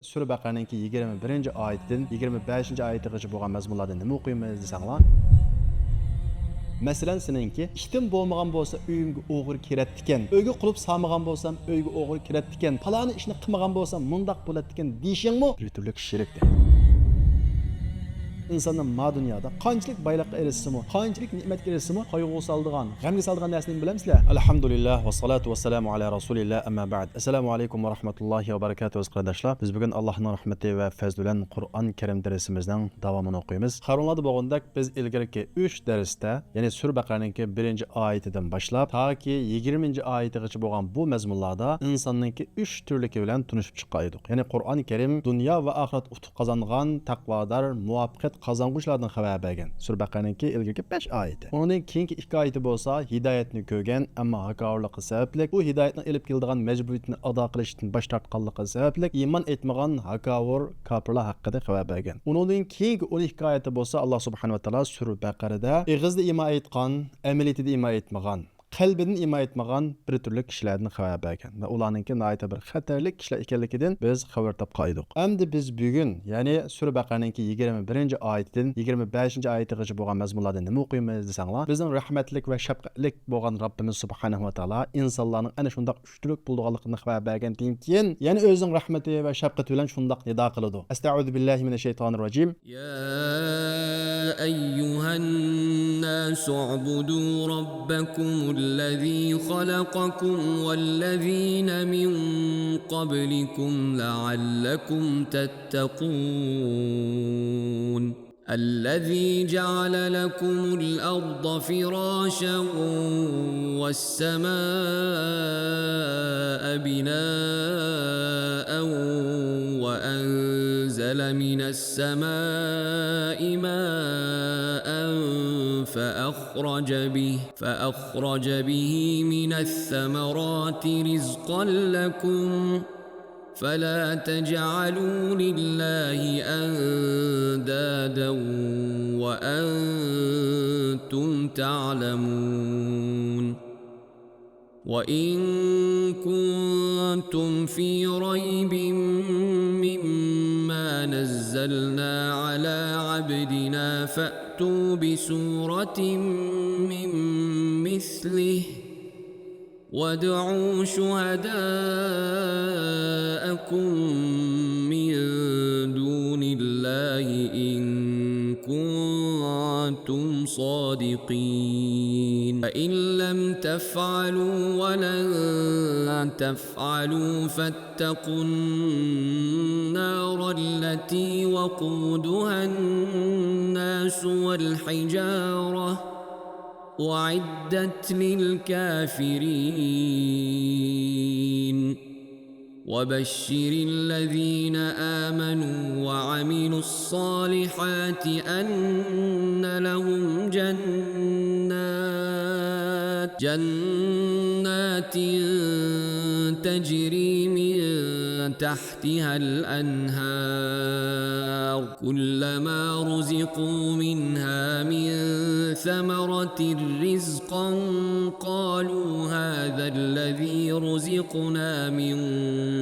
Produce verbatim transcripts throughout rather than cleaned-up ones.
سۈرە بەقەرىنىڭكى يىگىرمە بىرىنچى ئايىتىدىن يىگىرمە بەشىنچى ئايىتىغىچە بولغان مەزمۇنلاردا نېمە ئوقۇيمىز دېسەڭلار، مەسىلەن، سېنىڭكى ئىتىم بولمىغان بولسا ئۆيۈمگە ئوغرى كىرەتتىكەن، ئۆيگە قۇلۇپ سالمىغان بولسام ئۆيگە ئوغرى كىرەتتىكەن، پالانى ئىشنى قىلمىغان بولسام مۇنداق بولاتتىكەن دېيىشىڭمۇ بىر تۈرلۈك شىرك دەيدۇ. ئىنساننىڭ ما دۇنيادا قانچىلىك بايلىققا ئېرىشسىمۇ، قانچىلىك نېمەتكە ئېرىشسىمۇ، قايغۇ سالىدىغان، غەمگە سالىدىغان نەرسە نېمە بىلەمسىلەر؟ ئەلھەمدۇلىللاھ، ۋەسسالاتۇ ۋەسسالامۇ ئالا رەسۇلىللاھ، ئەمما بەئد. ئەسسالامۇ ئەلەيكۇم ۋە رەھمەتۇللاھى ۋە بەرەكاتۇھ، ئەزىز قېرىنداشلار. بىز بۈگۈن ئاللاھنىڭ رەھمىتى ۋە پەزلى بىلەن قۇرئان كەرىم دەرسىمىزنىڭ داۋامىنى ئوقۇيمىز. خەۋىرىڭلاردا بولغىنىدەك، بىز ئىلگىرىكى ئۈچ دەرستە، يەنى سۈرە بەقەرىنىڭكى بىرىنچى ئايىتىدىن باشلاپ، تاكى يىگىرمىنچى ئايىتىغىچە بولغان بۇ مەزمۇنلاردا ئىنساننىڭكى ئۈچ تۈرلۈكى بىلەن تونۇشۇپ چىققان ئىدۇق. يەنى قۇرئان كەرىم دۇنيا ۋە ئاخىرەت ئۇتۇق قازانغان، تەقۋادار، مۇۋەپپەقىيەت قازانغۇچىلاردىن خەۋەر بەرگەن. سۈرە بەقەرىنىڭكى ئىلگىرىكى بەش ئايىتى. ئۇنىڭدىن كېيىنكى ئىككى ئايىتى بولسا ھىدايەتنى كۆرگەن، ئەمما ھاكاۋۇرلۇقى سەۋەبلىك، بۇ ھىدايەتنىڭ ئېلىپ كېلىدىغان مەجبۇرىيىتىنى ئادا قىلىشتىن باش تارتقانلىقى سەۋەبلىك، ئىمان ئېيتمىغان ھاكاۋۇر كاپىرلار ھەققىدە خەۋەر بەرگەن. ئۇنىڭدىن كېيىنكى ئون ئىككى ئايەتتە بولسا، ئاللا سۇبھانەھۇ ۋە تائالا سۈرە بەقەرىدە ئېغىزدا ئىمان ئېيتقان، ئەمەلىيىتىدە ئىمان ئېيتمىغان، قەلبىدىن ئىمان ئېيتمىغان بىر تۈرلۈك كىشىلەردىن خەۋەر بەرگەن ۋە ئۇلارنىڭكى ناھايىتى بىر خەتەرلىك كىشىلەر ئىكەنلىكىدىن بىز خەۋەر تاپقان ئىدۇق. ئەمدى بىز بۈگۈن، يەنى سۈرە بەقەرىنىڭكى يىگىرمە بىرىنچى ئايىتىدىن يىگىرمە بەشىنچى ئايىتىغىچە بولغان مەزمۇنلاردا نېمە ئوقۇيمىز دېسەڭلار، بىزنىڭ رەھمەتلىك ۋە شەپقەتلىك بولغان رەببىمىز سۇبھانەھۇ ۋە تائالا ئىنسانلارنىڭ ئەنە شۇنداق ئۈچ تۈرلۈك بولىدىغانلىقىنى خەۋەر بەرگەندىن كېيىن، يەنە ئۆزىنىڭ رەھمىتى ۋە شەپقىتى بىلەن شۇنداق نىدا قىلىدۇ. ئەستەئۇزۇ بىللاھى مىنەششەيتانىر راجىم. يا أيها الناس اعبدوا ربكم الذي خلقكم والذين من قبلكم لعلكم تتقون. الذي جعل لكم الأرض فراشا والسماء بناء وأنزل من السماء ماء فأخرج به، فأخرج به من الثمرات رزقا لكم فلا تجعلوا لله أندادا وأنتم تعلمون. وإن كنتم في ريب مما نزلنا على عبدنا فأتوا بسورة من مثله وادعوا شهداءكم من دون الله إن كنتم صادقين. فإن لم تفعلوا ولن تفعلوا فاتقوا النار التي وقودها الناس والحجارة أعدت للكافرين. وبشر الذين آمنوا وعملوا الصالحات أن لهم جنات، جنات تجري من تحتها الأنهار كلما رزقوا منها من ثمرة رزقا قالوا هذا الذي رزقنا من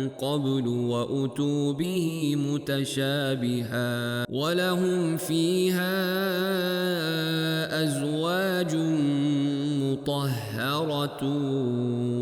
قبل وأتوا به متشابها ولهم فيها أزواج مطهرة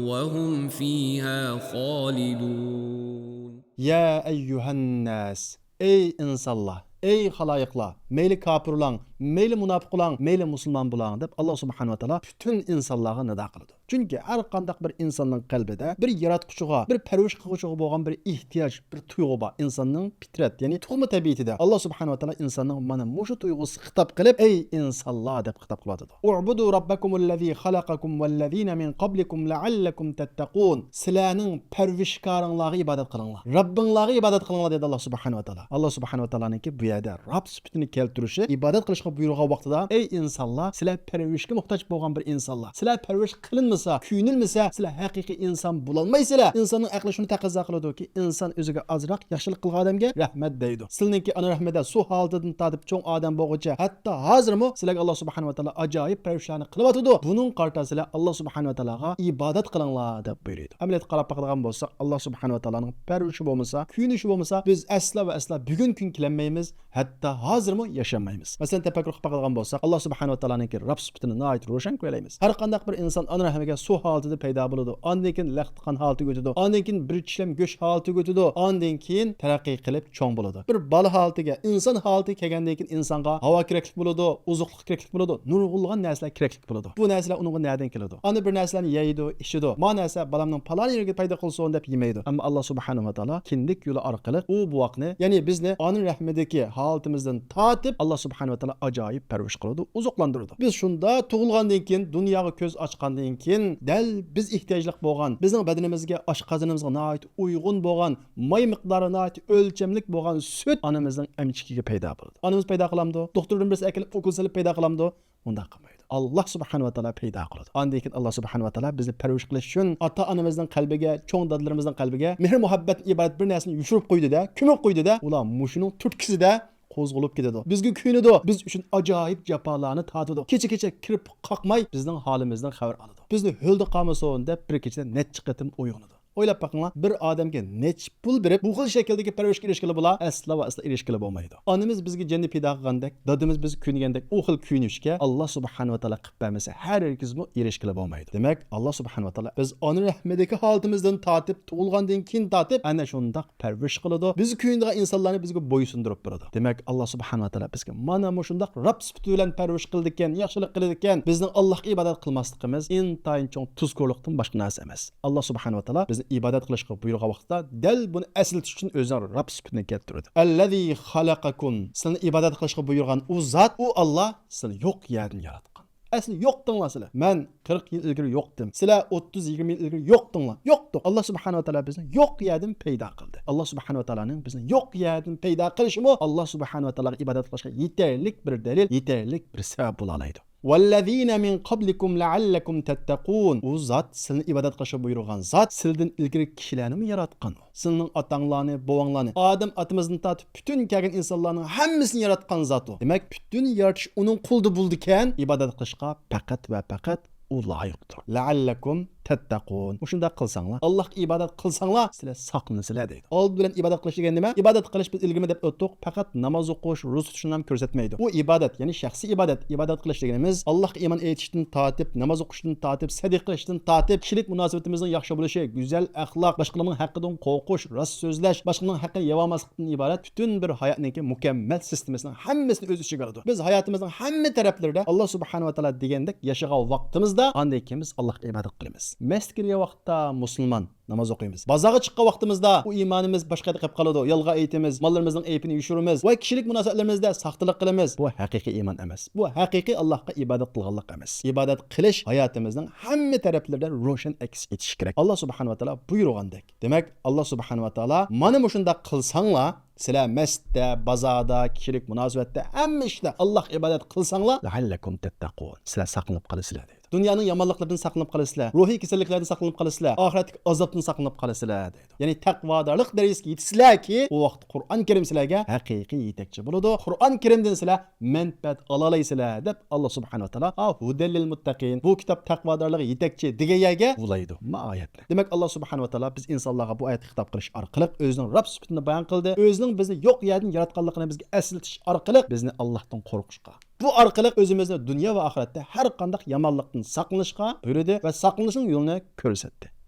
وهم فيها خالدون. يا أيها الناس، ئەي ئىنسانلار، ئەي خالايىقلار، مەيلى كاپىرلاڭ، مەيلى مۇناپىق بولاڭ، مەيلى مۇسۇلمان بولاڭ دەپ، ئاللا سۇبھانەھۇ ۋە تائالا پۈتۈن ئىنسانلارغا نىدا قىلىدۇ. چۈنكى ھەر قانداق بىر ئىنساننىڭ قەلبىدە بىر ياراتقۇچىغا، بىر پەرۋىش قىلغۇچىغا بولغان بىر ئېھتىياج، بىر تۇيغۇ بار. ئىنساننىڭ پىترەت، يەنى تۇغما تەبىئىتىدە. ئاللا سۇبھانەھۇ ۋە تائالا ئىنساننىڭ مانا مۇشۇ تۇيغۇسىغا خىتاب قىلىپ، ئەي ئىنسانلار دەپ خىتاب قىلىۋاتىدۇ. اعبدوا ربكم الذي خلقكم والذين من قبلكم لعلكم تتقون. سىلەرنىڭ پەرۋىشكارىڭلارغا ئىبادەت قىلىڭلار. رەببىڭلارغا ئىبادەت قىلىڭلار دېدى ئاللا سۇبھانەھۇ ۋە تائالا. ئاللا سۇبھانەھۇ ۋە تائالانىڭكى بۇ يەردە رەب سۈپىتىنى كەلتۈرۈشى، ئىبادەت قىلىشقا بۇيرۇغان ۋاقتىدا، ئەي ئىنسانلار، سىلەر پەرۋىشكە موھتاج بولغان بىر ئىنسانلار. سىلەر پەرۋىش قىلىنمىسا، كۆيۈنۈلمىسە، سىلەر ھەقىقىي ئىنسان بولالمايسىلەر. ئىنساننىڭ ئەقلى شۇنى تەقەززا قىلىدۇكى، ئىنسان ئۆزىگە ئازراق ياخشىلىق قىلغان ئادەمگە رەھمەت دەيدۇ. سىلىنىڭكى ئانا رەھمىدە سۇ ھالىتىدىن تارتىپ چوڭ ئادەم بولغۇچە، ھەتتا ھازىرمۇ سىلەرگە ئاللا سۇبھانەھۇ ۋە تائالا ئاجايىپ پەرۋىشلەرنى قىلىۋاتىدۇ. بۇنىڭغا قارىتا سىلەر ئاللا سۇبھانەھۇ ۋە تائالاغا ئىبادەت قىلىڭلار دەپ بۇيرۇيدۇ. ئەمەلىيەتتە قاراپ باقىدىغان بولساق، ئاللا سۇبھانەھۇ ۋە تائالانىڭ پەرۋىشى بولمىسا، كۆيۈنۈشى بولمىسا، بىز ئەسلا ۋە ئەسلا بۈگۈن كۈن كېلەلمەيمىز، ھەتتا ھازىرمۇ ياشىيالمايمىز. مەسىلەن، تەپەككۇر قىلىپ باقىدىغان بولساق، ئاللا سۇبھانەھۇ ۋە تائالانىڭكى رەب سۈپىتىنى ناھايىتى روشەن كۆرەلەيمىز. ھەر قانداق بىر ئىنسان ئانا رەھمىگە سۇ ھالىتىدە پەيدا بولىدۇ، ئاندىن كېيىن لەختە قان ھالىتىگە ئۆتىدۇ، ئاندىن كېيىن بىر چىشلەم گۆش ھالىتىگە ئۆتىدۇ، ئاندىن كېيىن تەرەققىي قىلىپ چوڭ بولىدۇ. بىر بالا ھالىتىگە، ئىنسان ھالىتىگە كەلگەندىن كېيىن ئىنسانغا ھاۋا كېرەكلىك بولىدۇ، ئوزۇقلۇق كېرەكلىك بولىدۇ، نۇرغۇنلىغان نەرسىلەر كېرەكلىك بولىدۇ. بۇ نەرسىلەر ئۇنىڭغا نەدىن كېلىدۇ؟ ئانا بىر نەرسىلەرنى يەيدۇ، ئىچىدۇ. ما نەرسە بالامنىڭ پالان يېرىگە پايدا قىلسۇن دەپ يېمەيدۇ. ئەمما ئاللا سۇبھانەھۇ ۋە تائالا كىندىك يولى ئارقىلىق ئۇ بوۋاقنى، يەنى بىزنى ئانا رەھمىدىكى ھالىتىمىزدىن تارتىپ، ئاللا سۇبھانەھۇ ۋە تائالا ئاجايىپ پەرۋىش قىلىدۇ، ئوزۇقلاندۇرىدۇ. بىز شۇنداق تۇغۇلغاندىن كېيىن، دۇنياغا كۆز ئاچقاندىن كېيىن، دەل بىز ئېھتىياجلىق بولغان، بىزنىڭ بەدىنىمىزگە، ئاشقازىنىمىزغا ناھايىتى ئۇيغۇن بولغان، ماي مىقدارى ناھايىتى ئۆلچەملىك بولغان سۈت ئانىمىزنىڭ ئەمچىكىگە پەيدا بولىدۇ. ئانىمىز پەيدا قىلامدۇ؟ دوختۇردىن بىرسى ئەكېلىپ ئوكۇل سېلىپ پەيدا قىلامدۇ؟ ئۇنداق قىلمايدۇ. ئاللا سۇبھانەھۇ ۋە تائالا پەيدا قىلىدۇ. ئاندىن كېيىن ئاللا سۇبھانەھۇ ۋە تائالا بىزنى پەرۋىش قىلىش ئۈچۈن ئاتا-ئانىمىزنىڭ قەلبىگە، چوڭ دادىلىرىمىزنىڭ قەلبىگە مېھىر-مۇھەببەتتىن ئىبارەت بىر نەرسىنى يوشۇرۇپ قويدى-دە، كۆمۈپ قويدى-دە، ئۇلار مۇشۇنىڭ تۈرتكىسىدە قوزغىلىپ كېتىدۇ. بىزگە كۆيۈنىدۇ. بىز ئۈچۈن ئاجايىپ جاپالارنى تارتىدۇ. كېچە-كېچە كىرىپ قاقماي بىزنىڭ ھالىمىزدىن خەۋەر ئالىدۇ. بىزنى ھۆلدە قالمىسۇن دەپ بىر كېچىدە نەچچە قېتىم ئويغىنىدۇ. ئويلاپ بېقىڭلار، بىر ئادەمگە نەچچە پۇل بېرىپ، بۇ خىل شەكىلدىكى پەرۋىشكە ئېرىشكىلى بولا؟ ئەسلا ۋە ئەسلا ئېرىشكىلى بولمايدۇ. ئانىمىز بىزگە جېنىنى پىدا قىلغاندەك، دادىمىز بىزگە كۆيۈنگەندەك، ئۇ خىل كۆيۈنۈشكە ئاللا سۇبھانەھۇ ۋە تائالا قىلىپ بەرمىسە، ھەرگىزمۇ ئېرىشكىلى بولمايدۇ. دېمەك، ئاللا سۇبھانەھۇ ۋە تائالا بىز ئانا رەھمىدىكى ھالىتىمىزدىن تارتىپ، تۇغۇلغاندىن كېيىن تارتىپ، ئەنە شۇنداق پەرۋىش قىلىدۇ. بىزگە كۆيۈنىدىغان ئىنسانلارنى بىزگە بويسۇندۇرۇپ بېرىدۇ. دېمەك، ئاللا سۇبھانەھۇ ۋە تائالا بىزگە مانا مۇشۇنداق رەب سۈپىتى بىلەن پەرۋىش قىلىدىكەن، ياخشىلىق قىلىدىكەن. بىزنىڭ ئاللاھقا ئىبادەت قىلماسلىقىمىز ئىنتايىن چوڭ تۇزكورلۇقتىن باشقا نەرسە ئەمەس. ئاللا سۇبھانەھۇ ۋە تائالا بىزنى ئىبادەت قىلىشقا بۇيرۇغان ۋاقىتتا دەل بۇنى ئەسلىتىش ئۈچۈن ئۆزىنىڭ رەب سۈپىتىنى كەلتۈرىدۇ. ئەللەزى خەلەقەكۇم. سىلەرنى ئىبادەت قىلىشقا بۇيرۇغان ئۇ زات، ئۇ ئاللا سىلەرنى يوق يەردىن ياراتقان. ئەسلى يوقتۇڭلار سىلەر. مەن قىرىق يىل ئىلگىرى يوقتىم. سىلەر ئوتتۇز، يىگىرمە يىل ئىلگىرى يوقتۇڭلار. يوقتۇق. ئاللا سۇبھانەھۇ ۋە تائالا بىزنى يوق يەردىن پەيدا قىلدى. ئاللا سۇبھانەھۇ ۋە تائالانىڭ بىزنى يوق يەردىن پەيدا قىلىشىمۇ ئاللا سۇبھانەھۇ ۋە تائالاغا ئىبادەت قىلىشقا يېتەرلىك بىر دەلىل، يېتەرلىك بىر سەۋەب بولالايدۇ. ۋەللەزىنە مىن قەبلىكۇم لەئەللەكۇم تەتتەقۇن. ئۇ زات سىلىنى ئىبادەت قىلىشقا بۇيرۇغان زات، سىلىدىن ئىلگىرى كىشىلەرنىمۇ ياراتقان ئۇ. سىلىنىڭ ئاتاڭلارنى، بوۋاڭلارنى، ئادەم ئاتىمىزدىن تارتىپ پۈتۈن كەلگەن ئىنسانلارنىڭ ھەممىسىنى ياراتقان زات ئۇ. دېمەك، پۈتۈن يارىتىش ئۇنىڭ قولىدا بولىدىكەن، ئىبادەت قىلىشقا پەقەت ۋە پەقەت ئۇ لايىقتۇر. لەئەللەكۇم تەتتەقۇن. مۇشۇنداق قىلساڭلار، ئاللاھقا ئىبادەت قىلساڭلار، سىلەر ساقلىنىسىلەر دەيدۇ. ئالدى بىلەن ئىبادەت قىلىش دېگەن نېمە؟ ئىبادەت قىلىش، بىز ئىلگىرىمۇ دەپ ئۆتتۇق، پەقەت ناماز ئوقۇش، روزا تۇتۇشنى ھەم كۆرسەتمەيدۇ. ئۇ ئىبادەت، يەنى شەخسىي ئىبادەت. ئىبادەت قىلىش دېگىنىمىز ئاللاھقا ئىمان ئېيتىشتىن تارتىپ، ناماز ئوقۇشتىن تارتىپ، سەدىقە قىلىشتىن تارتىپ، كىشىلىك مۇناسىۋىتىمىزنىڭ ياخشى بولۇشى، گۈزەل ئەخلاق، باشقىلارنىڭ ھەققىدىن قورقۇش، راست سۆزلەش، باشقىنىڭ ھەققىنى يەۋالماسلىقتىن ئىبارەت پۈتۈن بىر ھاياتنىڭكى مۇكەممەل سىستېمىسىنىڭ ھەممىسىنى ئۆز ئىچىگە ئالىدۇ. بىز ھاياتىمىزنىڭ ھەممە تەرەپلىرىدە ئاللا سۇبھانەھۇ ۋە تائالا دېگەندەك ياشىغان ۋاقتىمىزدا ئاندىن كېيىن بىز ئاللاھقا ئىبادەت قىلىمىز. مەستە كىرگەن ۋاقىتتا مۇسۇلمان، ناماز ئوقۇيمىز. بازارغا چىققان ۋاقتىمىزدا ئۇ ئىمانىمىز باشقا يەردە قېلىپ قالىدۇ. يالغان ئېيتىمىز، ماللىرىمىزنىڭ ئەيىبىنى يوشۇرىمىز ۋە كىشىلىك مۇناسىۋەتلىرىمىزدە ساختىلىق قىلىمىز. بۇ ھەقىقىي ئىمان ئەمەس. بۇ ھەقىقىي ئاللاھقا ئىبادەت قىلغانلىق ئەمەس. ئىبادەت قىلىش ھاياتىمىزنىڭ ھەممە تەرەپلىرىدە روشەن ئەكس ئېتىشى كېرەك. ئاللا سۇبھانەھۇ ۋە تائالا بۇيرۇغاندەك. دېمەك، ئاللا سۇبھانەھۇ ۋە تائالا مانا مۇشۇنداق قىلساڭلار، سىلەر مەستە، بازاردا، كىشىلىك مۇناسىۋەتتە، ھەممە ئىشتا ئاللاھقا ئىبادەت قىلساڭلار، لەئەللەكۇم تەتتەقۇن، سىلەر ساقلىنىپ قالىسىلەر دەيدۇ. دۇنيانىڭ يامانلىقلىرىدىن ساقلىنىپ قالىسىلەر، روھىي كېسەللىكلەردىن ساقلىنىپ قالىسىلەر، ئاخىرەتتىكى ئازابتىن ساقلىنىپ قالىسىلەر دەيدۇ. يەنى تەقۋادارلىق دەرىجىسىگە يېتىسىلەركى، ئۇ ۋاقىت قۇرئان كەرىم سىلەرگە ھەقىقىي يېتەكچى بولىدۇ. قۇرئان كەرىمدىن سىلەر مەنپەئەت ئالالايسىلەر دەپ، ئاللا سۇبھانەھۇ ۋە تائالا، ھۇدەللىل مۇتتەقىن، بۇ كىتاب تەقۋادارلارغا يېتەكچى دېگەن يەرگە بۇلايدۇ ما ئايەتنى. دېمەك، ئاللا سۇبھانەھۇ ۋە تائالا بىز ئىنسانلارغا بۇ ئايەتنى خىتاب قىلىش ئارقىلىق ئۆزىنىڭ رەب سۈپىتىنى بايان قىلدى، ئۆزىنىڭ بىزنى يوق يەردىن ياراتقانلىقىنى بىزگە ئەسلىتىش ئارقىلىق بىزنى ئاللاھتىن قورقۇشقا، بۇ ئارقىلىق ئۆزىمىزنى دۇنيا ۋە ئاخىرەتتە ھەر قانداق يامانلىقتىن ساقلىنىشقا بۇيرۇدى ۋە ساقلىنىشنىڭ يولىنى كۆرسەتتى.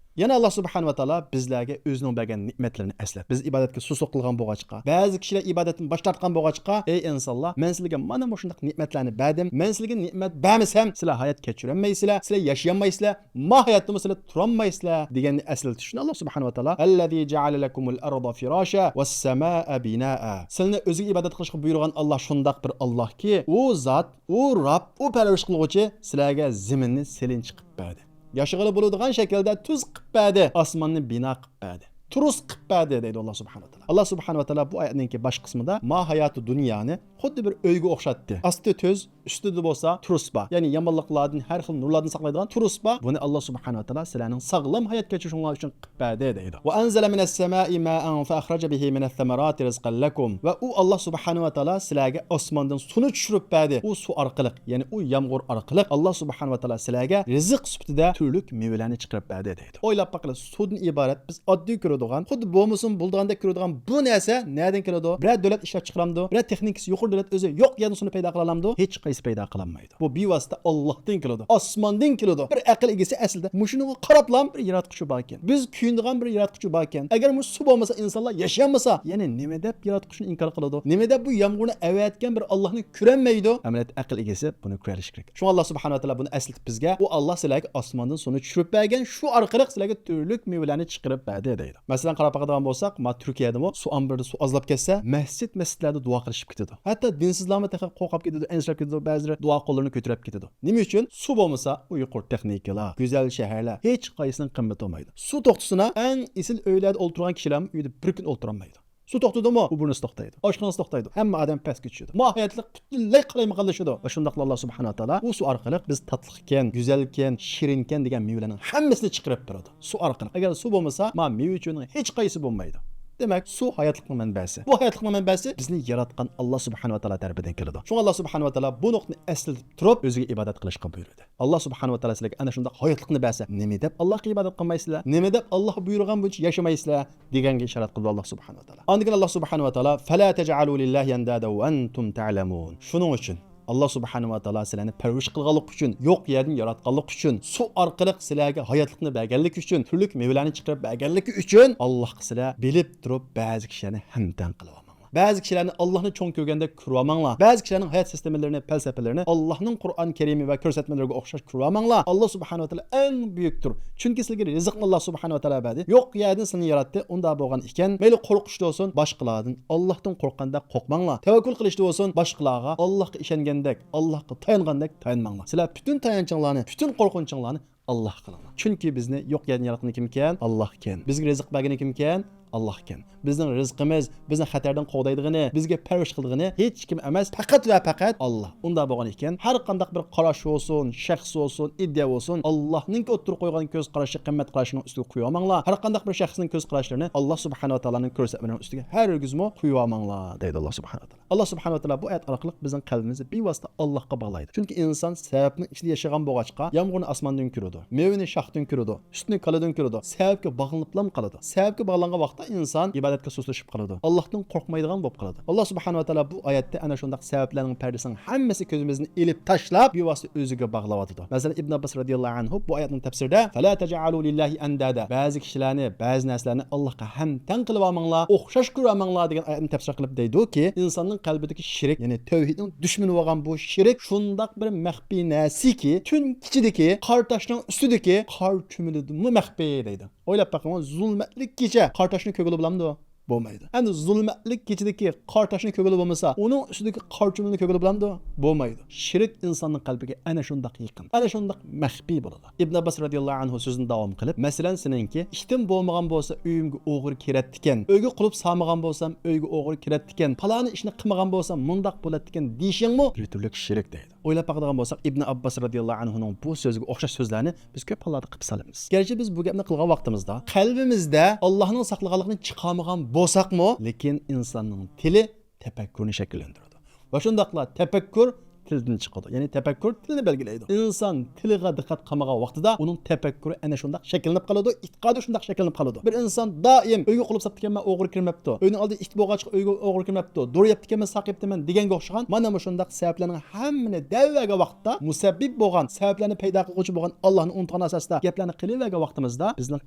يەنە ئاللا سۇبھانەھۇ ۋە تائالا بىزلەرگە ئۆزىنىڭ بەرگەن نېمەتلىرىنى ئەسلەت. بىز ئىبادەتكە سۇسلۇق قىلغان بولغاچقا، بەزى كىشىلەر ئىبادەتتىن باش تارتقان بولغاچقا، ئەي ئىنسانلار، مەن سىلەرگە مانا مۇشۇنداق نېمەتلەرنى بەردىم. مەن سىلەرگە نېمەت بەرمىسەم، سىلەر ھايات كەچۈرەلمەيسىلەر، سىلەر ياشىيالمايسىلەر، ماھىيەتتىمۇ سىلەر تۇرالمايسىلەر دېگەننى ئەسلىتىش ئۈچۈن ئاللا سۇبھانەھۇ ۋە تائالا، ئەللەزى جەئەلە لەكۇمۇل ئەرزە فىراشا ۋەسسەمائە بىنائا. سىلەرنى ئۆزىگە ئىبادەت قىلىشقا بۇيرۇغان ئاللا شۇنداق بىر ئاللاكى، ئۇ زات، ئۇ رەب، ئۇ پەرۋىش قىلغۇچى سىلەرگە زېمىننى سېلىنچى قىلىپ بەردى. ياشىغىلى بولىدىغان شەكىلدە تۈز قىلىپ بەردى. ئاسماننى بىنا قىلىپ بەردى. تۇرۇس قىلىپ بەردى دەيدۇ ئاللا سۇبھانەھۇ ۋە تائالا. ئاللا سۇبھانەھۇ ۋە تائالا بۇ ئايەتنىڭكى باش قىسمىدا ما ھاياتۇ دۇنيانى خۇددى بىر ئۆيگە ئوخشاتتى. ئاستى تۈز، ئۈستىدە بولسا تۇرۇس بار. يەنى يامانلىقلاردىن، ھەر خىل نۇرلاردىن ساقلايدىغان تۇرۇس بار. بۇنى ئاللا سۇبھانەھۇ ۋە تائالا سىلەرنىڭ ساغلام ھايات كەچۈرۈشۈڭلار ئۈچۈن قىلىپ بەردى دەيدۇ. ۋە ئەنزەلە مىنەس سەمائى مائەن فەئەخرەجە بىھى مىنەس سەمەراتى رىزقەن لەكۇم. ۋە ئۇ ئاللا سۇبھانەھۇ ۋە تائالا سىلەرگە ئاسماندىن سۇنى چۈشۈرۈپ بەردى. ئۇ سۇ ئارقىلىق، يەنى ئۇ يامغۇر ئارقىلىق ئاللا سۇبھانەھۇ ۋە تائالا سىلەرگە رىزىق سۈپىتىدە تۈرلۈك مېۋىلەرنى چىقىرىپ بەردى دەيدۇ. ئويلاپ باقىلى، سۇدىن ئىبارەت بىز ئاددىي كۆرىدىغان، خۇددى بولمىسىمۇ بولىدىغاندەك كۆرىدىغان بۇ نەرسە نەدىن كېلىدۇ؟ بىرەر دۆلەت ئىشلەپ چىقىرامدۇ؟ بىرەر تېخنىكىسى يۇقىرى دۆلەت ئۆزى يوق يەردىن سۇنى پەيدا قىلالامدۇ؟ ھېچ قايسى پەيدا قىلالمايدۇ. بۇ بىۋاسىتە ئاللاھتىن كېلىدۇ، ئاسماندىن كېلىدۇ. بىر ئەقىل ئىگىسى ئەسلىدە مۇشۇنىڭغا قاراپلا بىر ياراتقۇچى باركەن، بىز كۆيۈنىدىغان بىر ياراتقۇچى باركەن، ئەگەر مۇشۇ سۇ بولمىسا ئىنسانلار ياشىيالمىسا، يەنە نېمە دەپ ياراتقۇچىنى ئىنكار قىلىدۇ؟ نېمە دەپ بۇ يامغۇرنى ئەۋەتكەن بىر ئاللاھنى كۆرەلمەيدۇ؟ ئەمەلىيەتتە ئەقىل ئىگىسى بۇنى كۆرەلىشى كېرەك. شۇڭا ئاللا سۇبھانەھۇ ۋە تائالا بۇنى ئەسلىتىپ بىزگە، ئۇ ئاللا سىلەرگە ئاسماندىن سۇنى چۈشۈرۈپ بەرگەن، شۇ ئارقىلىق سىلەرگە تۈرلۈك مېۋىلەرنى چىقىرىپ بەردى دەيدۇ. مەسىلەن، قاراپ باقىدىغان بولساق، ما تۈركىيەدىمۇ سۇ ئامبىرىدا سۇ ئازلاپ كەتسە، مەسچىت، مەسچىتلەردە دۇئا قىلىشىپ كېتىدۇ. ھەتتا دىنسىزلارمۇ تېخى قورقۇپ كېتىدۇ، ئەنسىرەپ كېتىدۇ، بەزىلىرى دۇئا قوللىرىنى كۆتۈرۈپ كېتىدۇ. نېمە ئۈچۈن؟ سۇ بولمىسا، ئۇ يۇقىرى تېخنىكىلار، گۈزەل شەھەرلەر، ھېچ قايسىنىڭ قىممىتى بولمايدۇ. سۇ توختىسىنا، ئەڭ ئېسىل ئۆيلەردە ئولتۇرغان كىشىلەرمۇ ئۆيدە بىر كۈن ئولتۇرالمايدۇ. سۇ توختىدىمۇ، ئوبوروسى توختايدۇ، ئاشخانىسى توختايدۇ، ھەممە ئادەم پەسكە چۈشىدۇ. ماھىيەتلىك پۈتۈنلەي قالايمىقانلىشىدۇ. ۋە شۇنداقلا ئاللا سۇبھانەھۇ ۋە تائالا ئۇ سۇ ئارقىلىق بىز تاتلىقكەن، گۈزەلكەن، شېرىنكەن دېگەن مېۋىلەرنىڭ ھەممىسىنى چىقىرىپ بېرىدۇ. سۇ ئارقىلىق. ئەگەر سۇ بولمىسا، ما مېۋە-چۆنىنىڭ ھېچقايسى بولمايدۇ. دېمەك، سۇ ھاياتلىقنىڭ مەنبەسى. بۇ ھاياتلىقنىڭ مەنبەسى بىزنى ياراتقان ئاللا سۇبھانەھۇ ۋە تائالا تەرىپىدىن كېلىدۇ. شۇڭا ئاللا سۇبھانەھۇ ۋە تائالا بۇ نۇقتىنى ئەسلىتىپ تۇرۇپ، ئۆزىگە ئىبادەت قىلىشقا بۇيرۇدى. ئاللا سۇبھانەھۇ ۋە تائالا سىلەرگە ئەنە شۇنداق ھاياتلىقنى بەرسە، نېمە دەپ ئاللاغا ئىبادەت قىلمايسىلەر؟ نېمە دەپ ئاللا بۇيرۇغان بويىچە ياشىمايسىلەر؟ دېگەنگە ئىشارەت قىلىدۇ ئاللا سۇبھانەھۇ ۋە تائالا. ئاندىن كېيىن ئاللا سۇبھانەھۇ ۋە تائالا، فلا تجعلوا لله أندادا وأنتم تعلمون. شۇنىڭ ئۈچۈن ئاللا سۇبھانەھۇ ۋە تائالا سىلەرنى پەرۋىش قىلغانلىقى ئۈچۈن، يوق يەردىن ياراتقانلىقى ئۈچۈن، سۇ ئارقىلىق سىلەرگە ھاياتلىقنى بەرگەنلىكى ئۈچۈن، تۈرلۈك مېۋىلەرنى چىقىرىپ بەرگەنلىكى ئۈچۈن، ئاللاغا سىلەر بىلىپ تۇرۇپ بەزى كىشىلەرنى ھەمتەڭ قىلىۋالماڭلار. بەزى كىشىلەرنى ئاللاھنى چوڭ كۆرگەندەك كۆرۈۋالماڭلار. بەزى كىشىلەرنىڭ ھايات سىستېمىلىرىنى، پەلسەپىلىرىنى ئاللاھنىڭ قۇرئان كەرىمى ۋە كۆرسەتمىلىرىگە ئوخشاش كۆرۈۋالماڭلار. ئاللا سۇبھانەھۇ ۋە تائالا ئەڭ بۈيۈكتۇر. چۈنكى سىلەرگە رىزىقنى ئاللا سۇبھانەھۇ ۋە تائالا بەردى. يوق يەردىن سىلەرنى ياراتتى. ئۇنداق بولغان ئىكەن، مەيلى قورقۇشتا بولسۇن، باشقىلاردىن ئاللاھتىن قورققاندەك قورقماڭلار. تەۋەككۈل قىلىشتا بولسۇن، باشقىلارغا ئاللاھقا ئىشەنگەندەك، ئاللاھقا تايانغاندەك تايانماڭلار. سىلەر پۈتۈن تايانچىڭلارنى، پۈتۈن قورقۇنچىڭلارنى ئاللاھقا قىلىڭلار. چۈنكى بىزنى يوق يەردىن ياراتقىنى كىمكەن؟ ئاللاھكەن. بىزگە رىزىق بەرگىنى كىمكەن؟ ئاللاھكەن. بىزنىڭ رىزقىمىز، بىزنى خەتەردىن قوغدايدىغىنى، بىزگە پەرۋىش قىلىدىغىنى ھېچكىم ئەمەس، پەقەت ۋە پەقەت ئاللا. ئۇنداق بولغان ئىكەن، ھەر قانداق بىر قاراش بولسۇن، شەخس بولسۇن، ئىدىيە بولسۇن، ئاللاھنىڭكى ئوتتۇرىغا قويغان كۆز قاراشى، قىممەت قاراشىنىڭ ئۈستىگە قويۇۋالماڭلار. ھەر قانداق بىر شەخسنىڭ كۆز قاراشلىرىنى ئاللا سۇبھانەھۇ ۋە تائالانىڭ كۆرسەتمىلىرىنىڭ ئۈستىگە ھەرگىزمۇ قويۇۋالماڭلار، دەيدۇ ئاللا سۇبھانەھۇ ۋە تائالا. ئاللا سۇبھانەھۇ ۋە تائالا بۇ ئايەت ئارقىلىق بىزنىڭ قەلبىمىزنى بىۋاسىتە ئاللاھقا باغلايدۇ. چۈنكى ئىنسان سەۋەبنىڭ ئىچىدە ياشىغان بولغاچقا، يامغۇرنى ئاسماندىن كۆرىدۇ، مېۋىنى شاختىن كۆرىدۇ، سۈتنى كالىدىن كۆرىدۇ، سەۋەبكە باغلىنىپلا قالىدۇ. سەۋەبكە باغلانغان ۋاقىتتا ئىنسان ئىبادەتكە سۇسلىشىپ قالىدۇ، ئاللاھتىن قورقمايدىغان بولۇپ قالىدۇ. ئاللا سۇبھانەھۇ ۋە تائالا بۇ ئايەتتە ئەنە شۇنداق سەۋەبلەرنىڭ پەردىسىنىڭ ھەممىسى كۆزىمىزدىن ئېلىپ تاشلاپ، بىۋاسىتە ئۆزىگە باغلاۋاتىدۇ. مەسىلەن، ئىبن ئابباس رەزىياللاھۇ ئەنھۇ بۇ ئايەتنىڭ تەپسىرىدە، فلا تجعلوا لله أندادا، بەزى كىشىلەرنى، بەزى نەرسىلەرنى ئاللاھقا ھەمتەڭ قىلىۋالماڭلار، ئوخشاش كۆرۈۋالماڭلار دېگەن ئايەتنى تەپسىر قىلىپ دەيدۇكى، ئىنساننىڭ قەلبىدىكى شىرك، يەنى تەۋھىدنىڭ دۈشمىنى بولغان بۇ شىرك شۇنداق بىر مەخپىي نەرسىكى، تۈن كېچىدىكى قار تاشنىڭ ئۈستىدىكى قار چۈمۈلىدىنمۇ مەخپىي دەيدۇ. ئويلاپ بېقىڭ، زۇلمەتلىك كېچە قار تاشنى كۆرگىلى بولامدۇ؟ بولمايدۇ. ئەمدى زۇلمەتلىك كېچىدىكى قار تاشنى كۆرگىلى بولمىسا، ئۇنىڭ ئۈستىدىكى قار چۈمۈلىنى كۆرگىلى بولامدۇ؟ بولمايدۇ. شىرك ئىنساننىڭ قەلبىگە ئەنە شۇنداق يېقىن، ئەنە شۇنداق مەخپىي بولىدۇ. ئىبن ئابباس رەزىياللاھۇ ئەنھۇ سۆزىنى داۋام قىلىپ، مەسىلەن، سېنىڭكى ئىتىم بولمىغان بولسا، ئۆيۈمگە ئوغرى كىرەتتىكەن، ئۆيگە قۇلۇپ سالمىغان بولسام، ئۆيگە ئوغرى كىرەتتىكەن، پالانى ئىشنى قىلمىغان بولسام، مۇنداق بولاتتىكەن دېيىشىڭمۇ بىر تۈرلۈك شىرك دەيدۇ. ئويلاپ باقىدىغان بولساق، ئىبن ئابباس رەزىياللاھۇ ئەنھۇنىڭ بۇ سۆزىگە ئوخشاش سۆزلەرنى بىز كۆپ ھاللاردا قىلىپ سالىمىز. گەرچە بىز بۇ گەپنى قىلغان ۋاقتىمىزدا، قەلبىمىزدە ئاللاھنىڭ ساقلىغانلىقىنى چىقارمىغان بولساقمۇ، لېكىن ئىنساننىڭ تىلى تەپەككۇرنى شەكىللەندۈرىدۇ. ۋە شۇنداقلا تەپەككۇر تىلدىن چىقىدۇ. يەنى تەپەككۇر تىلنى بەلگىلەيدۇ. ئىنسان تىلىغا دىققەت قىلمىغان ۋاقتىدا ئۇنىڭ تەپەككۇرى ئەنە شۇنداق شەكىللىنىپ قالىدۇ، ئېتىقادى شۇنداق شەكىللىنىپ قالىدۇ. بىر ئىنسان دائىم ئۆيگە قۇلۇپ ساپتىكەنمەن، ئوغرى كىرمەپتۇ. ئۆينىڭ ئالدىدا ئىت بولغاچقا ئۆيگە ئوغرى كىرمەپتۇ. دورا يەپتىكەنمەن، ساق يەپتىمەن دېگەنگە ئوخشىغان مانا مۇشۇنداق سەۋەبلەرنىڭ ھەممىنى دەۋەرگەن ۋاقىتتا، مۇسەببىپ بولغان، سەۋەبلەرنى پەيدا قىلغۇچى بولغان ئاللاھنى ئۇنتۇغان ئاساستا گەپلەرنى قىلىۋەرگەن ۋاقتىمىزدا بىزنىڭ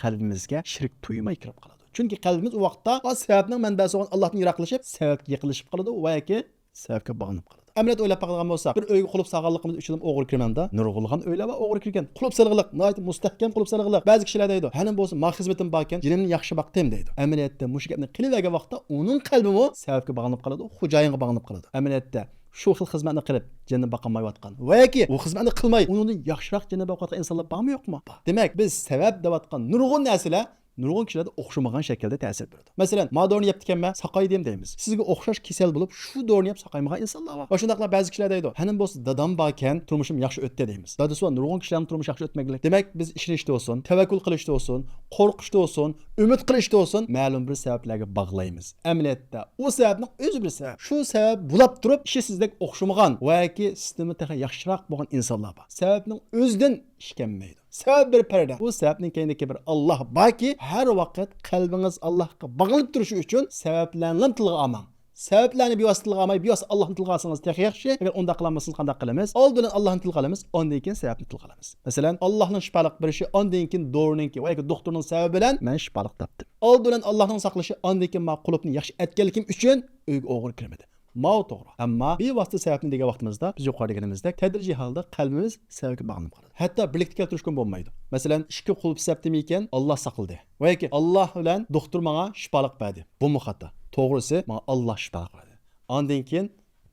قەلبىمىزگە شىرك تۇيماي كىرىپ قالىدۇ. چۈنكى قەلبىمىز ئۇ ۋاقىتتا ئا سەۋەبنىڭ مەنبەسى بولغان ئاللاھتىن يىراقلىشىپ، سەۋەبكە يېقىنلىشىپ قالىدۇ ۋە ياكى سەۋەبكە باغلىنىپ قالىدۇ. ئەمەلىيەتتە ئويلاپ باقىدىغان بولساق، بىر ئۆيگە قۇلۇپ سالغانلىقىمىز ئۈچۈنلا ئوغرى كىرمەمدۇ؟ نۇرغۇنلىغان ئۆيلەر بار ئوغرى كىرگەن. قۇلۇپ سالغىلىق، ناھايىتى مۇستەھكەم قۇلۇپ سالغىلىق. بەزى كىشىلەر دەيدۇ، ھەنە بولسا ما خىزمىتىم باركەن، جېنىمنى ياخشى باقتىم دەيدۇ. ئەمەلىيەتتە مۇشۇ گەپنى قىلىۋەرگەن ۋاقىتتا ئۇنىڭ قەلبىمۇ سەۋەبكە باغلىنىپ قالىدۇ، خوجايىنغا باغلىنىپ قالىدۇ. ئەمەلىيەتتە شۇ خىل خىزمەتنى قىلىپ جېنىنى باقالمايۋاتقان ۋە ياكى ئۇ خىزمەتنى قىلماي ئۇنىڭدىن ياخشىراق جېنىنى باقىۋاتقان ئىنسانلار بارمۇ يوقمۇ؟ بار. دېمەك، بىز سەۋەب دەۋاتقان نۇرغۇن نەرسىلەر نۇرغۇن كىشىلەردە ئوخشىمىغان شەكىلدە تەسىر بېرىدۇ. مەسىلەن، ما دورىنى يەپتىكەنمەن، ساقايدىم دەيمىز. سىزگە ئوخشاش كېسەل بولۇپ، شۇ دورىنى يەپ ساقايمىغان ئىنسانلار بار. ۋە شۇنداقلا بەزى كىشىلەر دەيدۇ، ھەنە بولسا دادام باركەن، تۇرمۇشۇم ياخشى ئۆتتى دەيمىز. دادىسى بار نۇرغۇن كىشىلەرنىڭ تۇرمۇشى ياخشى ئۆتمىگەنلىك. دېمەك، بىز ئىشىنىشتە بولسۇن، تەۋەككۈل قىلىشتا بولسۇن، قورقۇشتا بولسۇن، ئۈمىد قىلىشتا بولسۇن، مەلۇم بىر سەۋەبلەرگە باغلايمىز. ئەمەلىيەتتە ئۇ سەۋەبنىڭ ئۆزى بىر سەۋەب. شۇ سەۋەب بولاپ تۇرۇپ، ئىشى سىزدەك ئوخشىمىغان ۋە ياكى سىستېما تېخى ياخشىراق بولغان ئىنسانلار بار. سەۋەبنىڭ ئۆزىدىن ئىش كەلمەيدۇ. سەۋەب بىر پەردە. بۇ سەۋەبنىڭ كەينىدىكى بىر ئاللاھ باركى، ھەر ۋاقىت قەلبىڭىز ئاللاھقا باغلىنىپ تۇرۇشى ئۈچۈن سەۋەبلەرنىلا تىلغا ئالماڭ. سەۋەبلەرنى بىۋاسىتە تىلغا ئالماي، بىۋاسىتە ئاللاھنى تىلغا ئالسىڭىز تېخى ياخشى. ئەگەر ئۇنداق قىلالمىسىڭىز قانداق قىلىمىز؟ ئالدى بىلەن ئاللاھنى تىلغا ئالىمىز، ئاندىن كېيىن سەۋەبنى تىلغا ئالىمىز. مەسىلەن، ئاللاھنىڭ شىپالىق بېرىشى، ئاندىن كېيىن دورىنىڭكى ۋە ياكى دوختۇرنىڭ سەۋەبى بىلەن مەن شىپالىق تاپتىم. ئالدى بىلەن ئاللاھنىڭ ساقلىشى، ئاندىن كېيىن ماڭا قۇلۇپنى ياخشى ئەتكەنلىكىم ئۈچۈن ئۆيگە ئوغرى كىرمىدى. ماۋۇ توغرا. ئەمما بىۋاسىتە سەۋەبنى دېگەن ۋاقتىمىزدا بىز يۇقىرىدا دېگىنىمىزدەك تەدرىجىي ھالدا قەلبىمىز سەۋەبكە باغلىنىپ قالىدۇ. ھەتتا بىرلىكتە كەلتۈرۈشكىمۇ بولمايدۇ. مەسىلەن، ئىككى قۇلۇپ سەپتىمىكەن، ئاللا ساقلىدى. ۋە ياكى ئاللا بىلەن دوختۇر ماڭا شىپالىق بەردى. بۇمۇ خاتا. توغرىسى، ماڭا ئاللا شىپالىق بەردى. ئاندىن كېيىن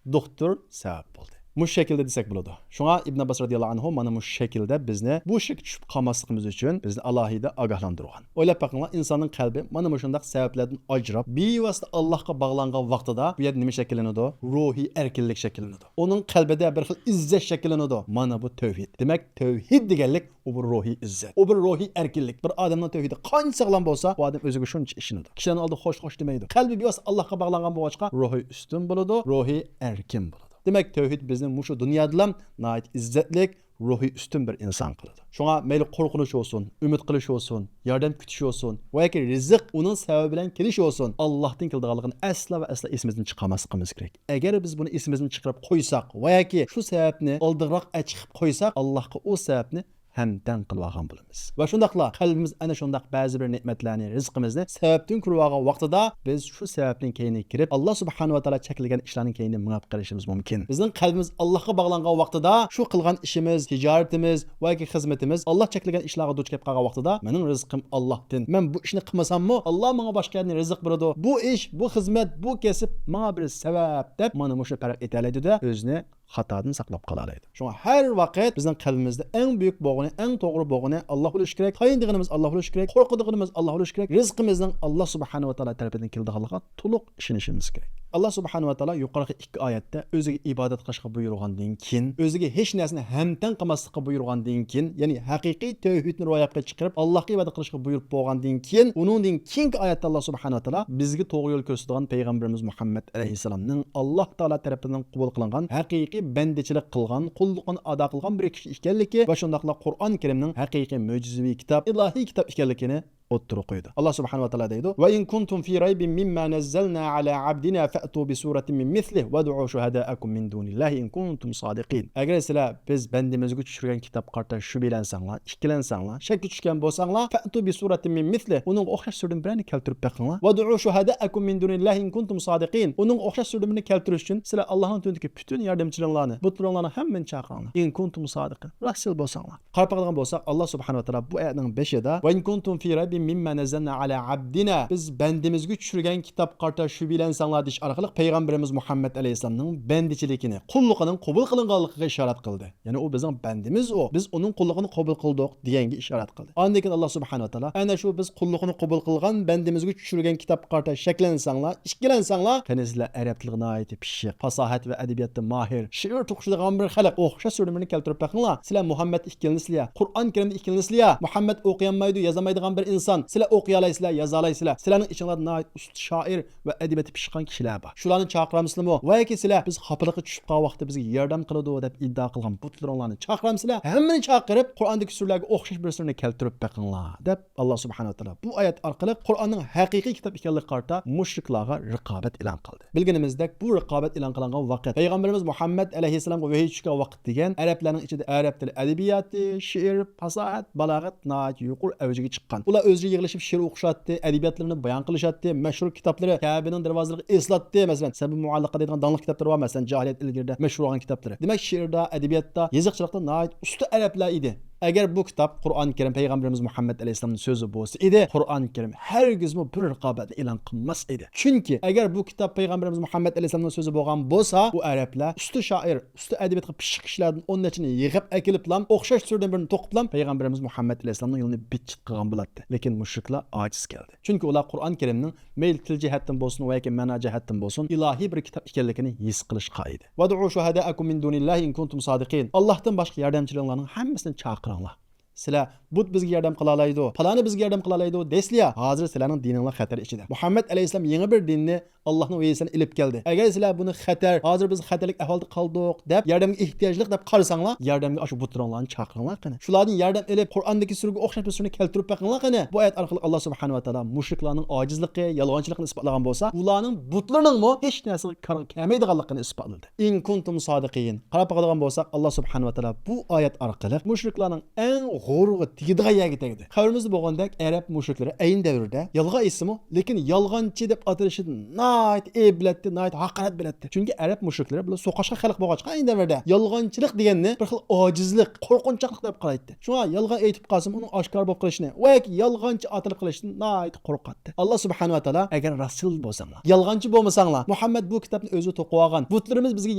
دوختۇر سەۋەب بولدى. مۇشۇ شەكىلدە دېسەك بولىدۇ. شۇڭا ئىبن ئابباس رەزىياللاھۇ ئەنھۇ مانا مۇشۇ شەكىلدە بىزنى بۇ شەككە چۈشۈپ قالماسلىقىمىز ئۈچۈن بىزنى ئالاھىدە ئاگاھلاندۇرغان. ئويلاپ بېقىڭلار، ئىنساننىڭ قەلبى مانا مۇشۇنداق سەۋەبلەردىن ئاجراپ، بىۋاسىتە ئاللاھقا باغلانغان ۋاقتىدا بۇ يەردە نېمە شەكىللىنىدۇ؟ روھىي ئەركىنلىك شەكىللىنىدۇ. ئۇنىڭ قەلبىدە بىر خىل ئىززەت شەكىللىنىدۇ. مانا بۇ تەۋھىد. دېمەك، تەۋھىد دېگەنلىك ئۇ بىر روھىي ئىززەت. ئۇ بىر روھىي ئەركىنلىك. بىر ئادەمنىڭ تەۋھىدى قانچە ساغلام بولسا، ئۇ ئادەم ئۆزىگە شۇنچە ئىشىنىدۇ. كىشىلەرنىڭ ئالدىدا خوش خوش دېمەيدۇ. قەلبى بىۋاسىتە ئاللاھقا باغلانغان بولغاچقا، روھى ئۈستۈن بولىدۇ، روھى ئەركىن بولىدۇ. دېمەك، تەۋھىد بىزنى مۇشۇ دۇنيادىلا ناھايىتى ئىززەتلىك، روھى ئۈستۈن بىر ئىنسان قىلىدۇ. شۇڭا مەيلى قورقۇنچ بولسۇن، ئۈمىد قىلىش بولسۇن، ياردەم كۈتۈش بولسۇن ۋە ياكى رىزىق ئۇنىڭ سەۋەبى بىلەن كېلىشى بولسۇن، ئاللاھتىن كېلىدىغانلىقىنى ئەسلا ۋە ئەسلا ئېسىمىزدىن چىقارماسلىقىمىز كېرەك. ئەگەر بىز بۇنى ئېسىمىزدىن چىقىرىپ قويساق ۋە ياكى شۇ سەۋەبنى ئالدىراق ئەچىقىپ قويساق، ئاللاھقا ئۇ سەۋەبنى ھەمتەڭ قىلىۋالغان بولىمىز. ۋە شۇنداقلا قەلبىمىز ئەنە شۇنداق بەزى بىر نېمەتلەرنى، رىزقىمىزنى سەۋەبتىن كۆرۈۋالغان ۋاقتىدا بىز شۇ سەۋەبنىڭ كەينىگە كىرىپ، ئاللا سۇبھانەھۇ ۋە تائالا چەكلىگەن ئىشلارنىڭ كەينىدىن مېڭىپ قېلىشىمىز مۇمكىن. بىزنىڭ قەلبىمىز ئاللاھقا باغلانغان ۋاقتىدا شۇ قىلغان ئىشىمىز، تىجارىتىمىز ۋە ياكى خىزمىتىمىز ئاللا چەكلىگەن ئىشلارغا دۇچ كەپ قالغان ۋاقتىدا، مېنىڭ رىزقىم ئاللاھتىن، مەن بۇ ئىشنى قىلمىساممۇ ئاللا ماڭا باشقا يەردىن رىزىق بېرىدۇ، بۇ ئىش، بۇ خىزمەت، بۇ كەسىپ ماڭا بىر سەۋەب دەپ مانا مۇشۇ پەرق ئېتەلەيدۇ-دە، ئۆزىنى خاتادىن ساقلاپ قالالايدۇ. شۇڭا ھەر ۋاقىت بىزنىڭ قەلبىمىزدە ئەڭ بۈيۈك بولغىنى، ئەڭ توغرا بولغىنى ئاللا بولۇشى كېرەك، تايىنىدىغىنىمىز ئاللا بولۇشى كېرەك، قورقىدىغىنىمىز ئاللا بولۇشى كېرەك، رىزقىمىزنىڭ ئاللا سۇبھانەھۇ ۋە تائالا تەرىپىدىن كېلىدىغانلىقىغا تولۇق ئىشىنىشىمىز كېرەك. ئاللا سۇبھانەھۇ ۋە تائالا يۇقىرىقى ئىككى ئايەتتە ئۆزىگە ئىبادەت قىلىشقا بۇيرۇغاندىن كېيىن، ئۆزىگە ھېچ نەرسىنى ھەمتەڭ قىلماسلىققا بۇيرۇغاندىن كېيىن، يەنى ھەقىقىي تەۋھىدنى روياپقا چىقىرىپ، ئاللاھقا ئىبادەت قىلىشقا بۇيرۇپ بولغاندىن كېيىن، ئۇنىڭدىن كېيىنكى ئايەتتە ئاللا سۇبھانەھۇ ۋە تائالا بىزگە توغرا يول كۆرسىتىدىغان پەيغەمبىرىمىز مۇھەممەد ئەلەيھىسسالامنىڭ ئاللا تائالا تەرىپىدىن قوبۇل قىلىنغان ھەقىقىي بەندىچىلىك قىلغان، قۇللۇقىنى ئادا قىلغان بىر كىشى ئىكەنلىكى ۋە شۇنداقلا قۇرئان كەرىمنىڭ ھەقىقىي مۆجىزىۋى كىتاب، ئىلاھىي كىتاب ئىكەنلىكىنى ئوتتۇرىغا قويدى. ئاللا سۇبھانەھۇ ۋە تائالا دەيدۇ، ۋە ئىن كۇنتۇم فى رەيبىن مىمما نەززەلنا ئەلا ئەبدىنا فەئتۇ بىسۇرەتىن مىن مىسلىھ ۋەدئۇ شۇھەدائەكۇم مىن دۇنىللاھى ئىن كۇنتۇم سادىقىن. ئەگەر سىلەر بىز بەندىمىزگە چۈشۈرگەن كىتابقا قارىتا شۈبھىلەنسەڭلار، ئىككىلەنسەڭلار، شەككە چۈشكەن بولساڭلار، فەئتۇ بىسۇرەتىن مىن مىسلىھ، ئۇنىڭغا ئوخشاش سۈرىدىن بىرەرنى كەلتۈرۈپ بېقىڭلار. ۋەدئۇ شۇھەدائەكۇم مىن دۇنىللاھى ئىن كۇنتۇم سادىقىن. ئۇنىڭغا ئوخشاش سۈرىدىن بىرنى كەلتۈرۈش ئۈچۈن سىلەر ئاللاھنىڭ تۆۋىنىدىكى پۈتۈن ياردەمچىلىرىڭلارنى، بۇتلىرىڭلارنى ھەممىنى چاقىرىڭلار. ئىن كۇنتۇم سادىقىن. راستچىل بولساڭلار. قاراپ باقىدىغان بولساق، ئاللا سۇبھانەھۇ ۋە تائالا بۇ ئايەتنىڭ بېشىدا، ۋە ئىن كۇنتۇم فى رەيبىن مىمما نەززەلنا ئەلا ئەبدىنا، بىز بەندىمىزگە چۈشۈرگەن كىتابقا قارىتا شۈبھىلەنسەڭلار دېيىش ئارقىلىق پەيغەمبىرىمىز مۇھەممەد ئەلەيھىسسالامنىڭ بەندىچىلىكىنى، قۇللۇقىنىڭ قوبۇل قىلىنغانلىقىغا ئىشارەت قىلدى. يەنى ئۇ بىزنىڭ بەندىمىز ئۇ، بىز ئۇنىڭ قۇللۇقىنى قوبۇل قىلدۇق دېگەنگە ئىشارەت قىلدى. ئاندىن كېيىن ئاللا سۇبھانەھۇ ۋە تائالا، ئەنە شۇ بىز قۇللۇقىنى قوبۇل قىلغان بەندىمىزگە چۈشۈرگەن كىتابقا قارىتا شەكلەنسەڭلار، ئىككىلەنسەڭلار، قېنى سىلەر ئەرەب تىلىغا ناھايىتى پىششىق، پاساھەت ۋە ئەدەبىياتتا ماھىر، شېئىر توقۇشىدىغان بىر خەلق، ئوخشاش سۈرىدىن بىرنى كەلتۈرۈپ بېقىڭلار. سىلەر مۇھەممەد ئىككىلىنىسىلەر، قۇرئان كەرىمدە ئىككىلىنىسىلەر، مۇھەممەد ئوقۇيالمايدۇ، يازالمايدىغان بىر ئىنسان، سىلەر ئوقۇيالايسىلەر، يازالايسىلەر، سىلەرنىڭ ئىچىڭلاردا ناھايىتى ئۇستا شائىر ۋە ئەدەبىياتى پىشقان كىشىلەر بار. شۇلارنى چاقىرامسىلىمۇ؟ ۋە ياكى سىلەر بىز خاپىلىققا چۈشۈپ قالغان ۋاقىتتا بىزگە ياردەم قىلىدۇ دەپ ئىددىئا قىلغان بۇتلىرىڭلارنى چاقىرامسىلەر؟ ھەممىنى چاقىرىپ، قۇرئاندىكى سۈرىلەرگە ئوخشاش بىر سۈرىنى كەلتۈرۈپ بېقىڭلار دەپ، ئاللا سۇبھانەھۇ ۋە تائالا بۇ ئايەت ئارقىلىق قۇرئاننىڭ ھەقىقىي كىتاب ئىكەنلىكى قارىتا مۇشرىكلارغا رىقابەت ئېلان قىلدى. بىلگىنىمىزدەك، بۇ رىقابەت ئېلان قىلىنغان ۋاقىت، پەيغەمبىرىمىز مۇھەممەد ئەلەيھىسسالامغا ۋەھىي چۈشكەن ۋاقىت دېگەن ئەرەبلەرنىڭ ئىچىدە ئەرەب تىلى ئەدەبىياتى، شېئىر، پاساھەت، بالاغەت ناھايىتى يۇقىرى ئەۋجىگە چىققان. ئۇلار ئۆزلىرى يىغلىشىپ شېئىر ئوقۇشاتتى، ئەدەبىياتلىرىنى بايان قىلىشاتتى، مەشھۇر كىتابلىرى كەبىنىڭ دەرۋازىلىرىغا ئېسىلاتتى. مەسىلەن، سەبۇ مۇئەللەقە دەيدىغان داڭلىق كىتابلىرى بار، مەسىلەن، جاھىلىيەت ئىلگىرىدە مەشھۇر بولغان كىتابلىرى. دېمەك، شېئىردا، ئەدەبىياتتا، يېزىقچىلىقتا ناھايىتى ئۇستا ئەرەبلەر ئىدى. ئەگەر بۇ كىتاب قۇرئان كەرىم پەيغەمبىرىمىز مۇھەممەد ئەلەيھىسسالامنىڭ سۆزى بولسا ئىدى، قۇرئان كەرىم ھەرگىزمۇ بىر رىقابەتنى ئېلان قىلماس ئىدى. چۈنكى ئەگەر بۇ كىتاب پەيغەمبىرىمىز مۇھەممەد ئەلەيھىسسالامنىڭ سۆزى بولغان بولسا، ئۇ ئەرەبلەر ئۇستا شائىر، ئۇستا ئەدەبىياتقا پىششىق كىشىلەردىن ئون نەچچىنى يىغىپ ئەكېلىپلا، ئوخشاش سۈرىدىن بىرنى توقۇپلا پەيغەمبىرىمىز مۇھەممەد ئەلەيھىسسالامنىڭ يولىنى بىت چىت قىلغان بولاتتى. لېكىن مۇشرىكلار ئاجىز كەلدى. چۈنكى ئۇلار قۇرئان كەرىمنىڭ مەيلى تىل جەھەتتىن بولسۇن ۋە ياكى مەنا جەھەتتىن بولسۇن، ئىلاھىي بىر كىتاب ئىكەنلىكىنى ھېس قىلىش قايىدى. «ۋەدئۇ شۇھەدائەكۇم مىن دۇنىللاھى ئىن كۇنتۇم سادىقىن.» ئاللاھتىن باشقا ياردەمچىلىرىڭلارنىڭ ھەممىسىنى چاقىرىڭلار. سىلەر بۇت بىزگە ياردەم قىلالايدۇ، پالانى بىزگە ياردەم قىلالايدۇ دەيسىلەر، ھازىر سىلەرنىڭ دىنىڭلار خەتەر ئىچىدە. مۇھەممەد ئەلەيھىسسالام يېڭى بىر دىننى، ئاللاھنىڭ ۋەھىيسىنى ئېلىپ كەلدى. ئەگەر سىلەر بۇنى خەتەر، ھازىر بىز خەتەرلىك ئەھۋالدا قالدۇق دەپ، ياردەمگە ئېھتىياجلىق دەپ قارىساڭلار، ياردەمگە ئاشۇ بۇتلىرىڭلارنى چاقىرىڭلار قېنى. شۇلاردىن ياردەم ئېلىپ، قۇرئاندىكى سۈرىگە ئوخشاش بىر سۈرىنى كەلتۈرۈپ بېقىڭلار قېنى. بۇ ئايەت ئارقىلىق ئاللا سۇبھانەھۇ ۋە تائالا مۇشرىكلارنىڭ ئاجىزلىقى، يالغانچىلىقىنى ئىسپاتلىغان بولسا، ئۇلارنىڭ بۇتلىرىنىڭمۇ ھېچ نەرسىگە كارىغا كەلمەيدىغانلىقىنى ئىسپاتلىدى. «ئىن كۇنتۇم سادىقىن.» قاراپ باقىدىغان بولساق، ئاللا سۇبھانەھۇ ۋە تائالا بۇ ئايەت ئارقىلىق مۇشرىكلارنىڭ ئەڭ غۇرۇرىغا تېگىدىغان يەرگە تەگدى. خەۋىرىمىزدە بولغاندەك، ئەرەب مۇشرىكلىرى ئەينى دەۋردە يالغان ئېيتسىمۇ، لېكىن يالغانچى دەپ ئاتىلىشىدىن ناھايىتى ئەيىبلەتتى، ناھايىتى ھاقارەت بىلەتتى. چۈنكى ئەرەب مۇشرىكلىرى بۇلار سوقاشقان خەلق بولغاچقا، ئەينى دەۋردە يالغانچىلىق دېگەننى بىر خىل ئاجىزلىق، قورقۇنچاقلىق دەپ قارايتتى. شۇڭا يالغان ئېيتىپ قالسىمۇ، ئۇنىڭ ئاشكارا بولۇپ قېلىشىنى ۋە ياكى يالغانچى ئاتىلىپ قېلىشىدىن ناھايىتى قورقاتتى. ئاللا سۇبھانەھۇ ۋە تائالا، «ئەگەر راستچىل بولساڭلار، يالغانچى بولمىساڭلار، مۇھەممەد بۇ كىتابنى ئۆزى توقۇۋالغان، بۇتلىرىمىز بىزگە